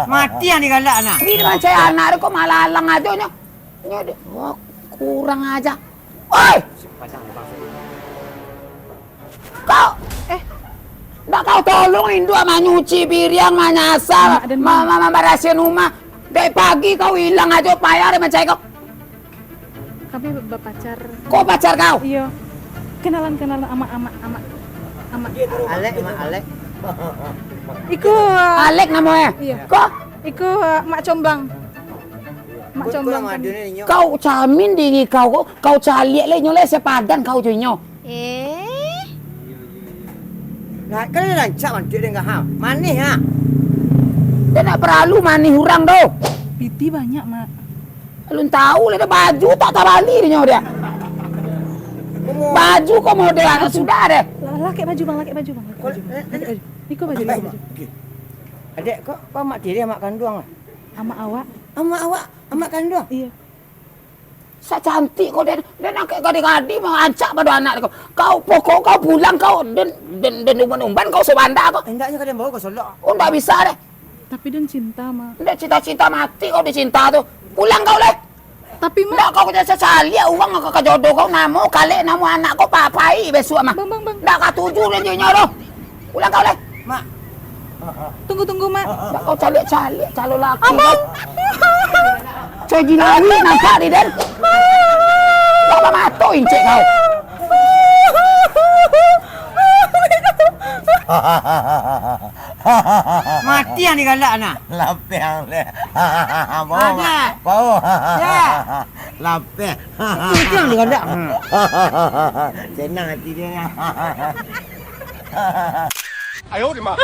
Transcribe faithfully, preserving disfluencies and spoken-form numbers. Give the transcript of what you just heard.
Mati yang digalak nah. Ini mancari anak dia kok malah alang aja nyo. Nyo dia, wah, kurang aja. Oi! Kau, eh, ndak kau tolong induak manyuci piriang, manyasal, Mak dan ma-, ma-, mambarasian rumah. Dari pagi kau hilang aja payah deh mancari kau. Kami bapacar. Kau pacar kau? Iyo. Kenalan, kenalan, amak, amak, amak. Amak. Alek, Mak, Alek. Iko, Alek namo eh? Iyo. Kau? Iko, Mak Comblang. Mak Comblang kan. Kau camin diri kau, kau, kau caliak le, nyo le sepadan kau jo inyo. Eh? Nah, kan dia rancak mantuak dengan ha. Manih ha. Dia ndak paralu manih urang tu. Piti banyak, Mak. Alun tahu lah, dia baju tak tabali dia nyo dia. Baju kau model anak sudah deh. Lah, lah, lakek baju, Bang, lakek baju, Bang, lakek baju. Lakek baju. Iko baju, iko baju. Adek, kau, kau amak tiri, amak kanduang lah? Amak awak. Amak awak, amak kanduang? Iyo. Sak cantik kau, den, den angkek gadi-gadi, marancak pado anak kau. Kau pokok kau pulang kau, den, den, den umban-umban kau sabanda kau. Indaknyo ka den bawa ka Solok. Oh, ndak bisa deh. Tapi den cinta, Mak. Ndak cinta-cinta mati kau dicinta tu. Pulang kau leh. Tapi, Mak. Ndak kau jangan sasaliak urang ka, ka jodoh kau, namo kalek namo anak kau papai besok mah. Bang, bang, bang. Ndak katuju den jo inyo tu. Pulang kau leh. Mak. Tunggu, tunggu, Mak. Ndak kau caliak-caliak calon laki kau. Abang. Cai jinawi nampak di den. Kau bamato incek kau. Mati yang digalak nah. Lapiang leh. Bawa, Mak. Ada. Ya. Lapeh. Itu yang digandak. Senang hati dia. Ayo, Mak.